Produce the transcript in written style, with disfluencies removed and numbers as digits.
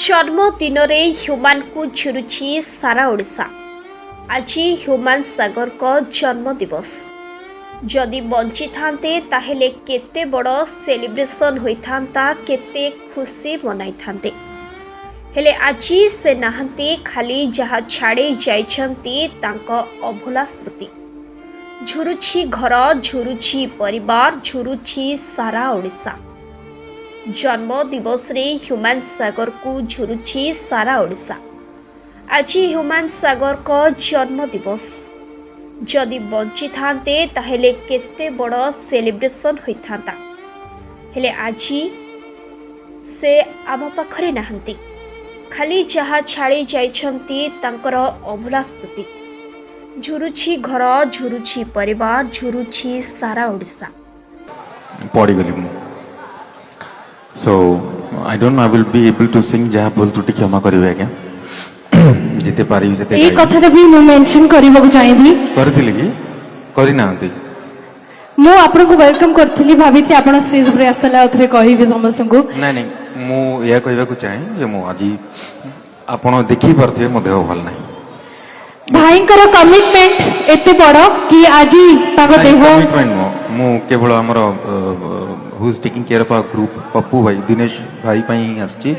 ଜନ୍ମଦିନରେ ହ୍ୟୁମାନଙ୍କୁ ଝୁରୁଛି ସାରା ଓଡ଼ିଶା। ଆଜି ହ୍ୟୁମାନ ସାଗରଙ୍କ ଜନ୍ମଦିବସ। ଯଦି ବଞ୍ଚିଥାନ୍ତେ, ତାହେଲେ କେତେ ବଡ଼ ସେଲିବ୍ରେସନ୍ ହୋଇଥାନ୍ତା, କେତେ ଖୁସି ମନାଇଥାନ୍ତେ। ହେଲେ ଆଜି ସେ ନାହାନ୍ତି। ଖାଲି ଯାହା ଛାଡ଼ି ଯାଇଛନ୍ତି ତାଙ୍କ ଅଭୁଲା ସ୍ମୃତି। ଝୁରୁଛି ଘର, ଝୁରୁଛି ପରିବାର, ଝୁରୁଛି ସାରା ଓଡ଼ିଶା। ଜନ୍ମ ଦିବସରେ ହ୍ୟୁମାନ ସାଗରକୁ ଝୁରୁଛି ସାରା ଓଡ଼ିଶା। ଆଜି ହ୍ୟୁମାନ ସାଗରଙ୍କ ଜନ୍ମ ଦିବସ। ଯଦି ବଞ୍ଚିଥାନ୍ତେ, ତାହେଲେ କେତେ ବଡ଼ ସେଲିବ୍ରେସନ୍ ହୋଇଥାନ୍ତା। ହେଲେ ଆଜି ସେ ଆମ ପାଖରେ ନାହାନ୍ତି। ଖାଲି ଯାହା ଛାଡ଼ି ଯାଇଛନ୍ତି ତାଙ୍କର ଅଭୁଲା ସ୍ମୃତି। ଝୁରୁଛି ଘର, ଝୁରୁଛି ପରିବାର, ଝୁରୁଛି ସାରା ଓଡ଼ିଶା। ପଡ଼ିଗଲି ମୁଁ। So I don't I will be able to sing. ଯାହା ଭୁଲ ତ୍ରୁଟି କ୍ଷମା କରିବେ ଆଜ୍ଞା। ଯେତେ ପାରିବି ସେତେ ଏଇ ଗାଇବି। କଥାଟା ବି ମୁଁ ମେନସନ କରିବାକୁ ଚାହିଁବି। କରିଥିଲି କି କରିନାହାନ୍ତି? ମୁଁ ଆପଣଙ୍କୁ welcome କରିଥିଲି। ଭାବିଥିଲି ଆପଣ ଷ୍ଟେଜ ଉପରେ ଆସିଲା ଆଉ ଥରେ କହିବି ସମସ୍ତଙ୍କୁ। ନାଇଁ, ମୁଁ ଏହା କହିବାକୁ ଚାହେଁ ଯେ ମୁଁ ଆଜି, ଆପଣ ଦେଖିପାରୁଥିବେ, ମୋ ଦେହ ଭଲ ନାହିଁ। ଭାଇଙ୍କର କମିଟମେଣ୍ଟ ଏତେ ବଡ କି ଆଜି ତାଙ୍କ ଦେହ କମିଟମେଣ୍ଟ ନୁହଁ, ମୁଁ କେବଳ ଆମର who is taking care of our group, Pappu ଭାଇ, ଦିନେଶ ଭାଇ ପାଇଁ ହିଁ ଆସିଛି।